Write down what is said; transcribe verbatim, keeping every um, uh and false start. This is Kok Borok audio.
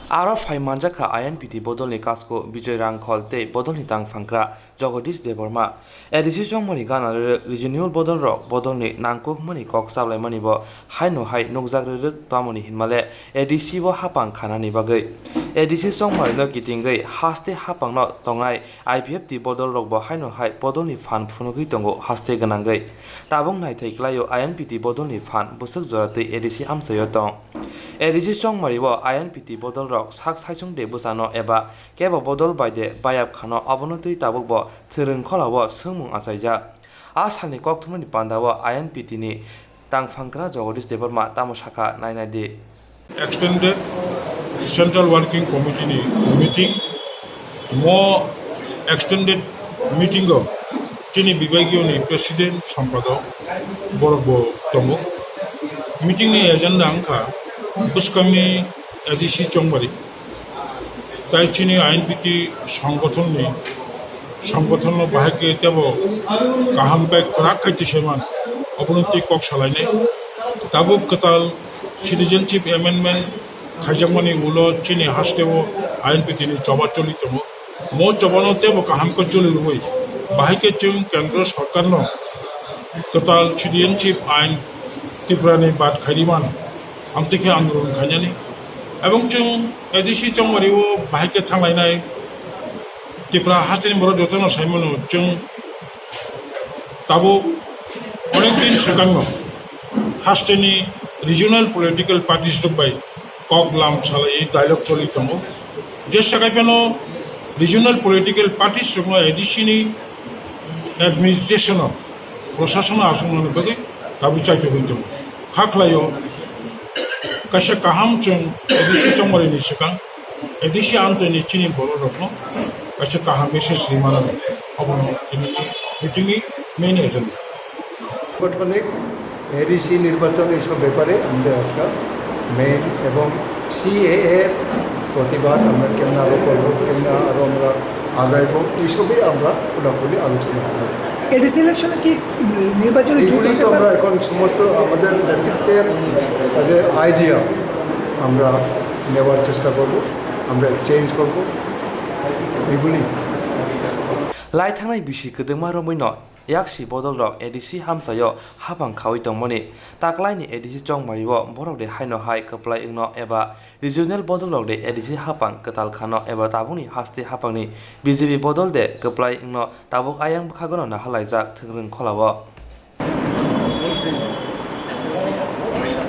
Aro phai manjakha I N P T bodolni kasko Bijoy Rangkhol tei bodolni tangphangkra Jagadish Debbarma. A D C chongmani gana rwrwk regional bodolrok bodolni nangkukmani kok chaplaimani bo haino hai nukjak rwrwk tamoni hinmale A D C bo hapang khanani bagwi. A D C chongmarino kitingwi haste hapangno tongnai I P F T bodolrok bo haino hai bodolni phan phunugwi tongo haste gwnangwi. Tabuk naithai klaio I N P T bodolni phan bwswk jora twi A D C amchaio tong. A D C chongmari o I N P T bodolrok sak saichung de bwchano eba kebo bodol bai de bayap khano abono twi tabuk bo thwrwng kholao swngmung achaijak. A salni kokthumani pandao I N P T ni tangphangkra Jagadish Debbarma tamo sakha nainai di. Extended Central Working Committee ni meeting. Mo extended meeting o chini bibagio ni president, sompadok borok bo tongo. Meeting ni agenda wngkha bwskangni A D C chongmari tai chini I N P T songgothon ni songgothon no bahai khe tebo kaham bai kwrak khai tisaiman obono twi kok salainai. Tabuk kwtal citizenship amendment khaijakmani ulo chini hasteo I N P T ni choba choli tongo. Mo chobano tebo kaham khe choli rwui bahai khe chwng kendro sorkarno kwtal citizenship ain Tripurani bad khairiman amtwi khe andolon khainani. Ebong chwng A D C chongmario bahai khe thanglainai Tripura hasteni borok jotono saimano chwng tabuk onek din swkangno hasteni regional political parties rok bai kok lam salai dialogue choli tongo. Jesa kaiphano regional political parties rokno A D C ni administration o, proshasano achuknani bagwi tabuk chaitugwi tongo. Kha khlaio kaisa kaham chwng A D C chongmarini swkang A D C amchaini chini bororokno kaisa kaham message rimano abono tini meeting ni main agenda. সাংগঠনিক এডিসি নির্বাচন এইসব ব্যাপারে আমাদের আজকাল মেইন এবং সিএএ প্রতিবাদ আমরা কেমনে আরো করবো, কেমনে আরো আমরা আগাইবো, এইসবই আমরা খোলাখুলি আলোচনা করবো। এডিসি ইলেকশনে কি নির্বাচনে যুক্ত এগুলি হতে তো আমরা পারবে? এখন সমস্ত আমাদের নেতৃত্বের তাদের আইডিয়া আমরা নেওয়ার চেষ্টা করব, আমরা এক্সচেঞ্জ করব, এগুলি। Lai thangnai bisi kwdwkma romwino yaksi bodolrok A D C hamsaio hapang khaui tongmani. Taklaini A D C chongmario borok de haino hai kwplai wngno eba regional bodolrok de A D C hapang kwtal khano eba tabukni haste hapangni B J P bodol de kwplai wngno tabuk ayang bwkhagono nahalaijak thwngwrwng kholao.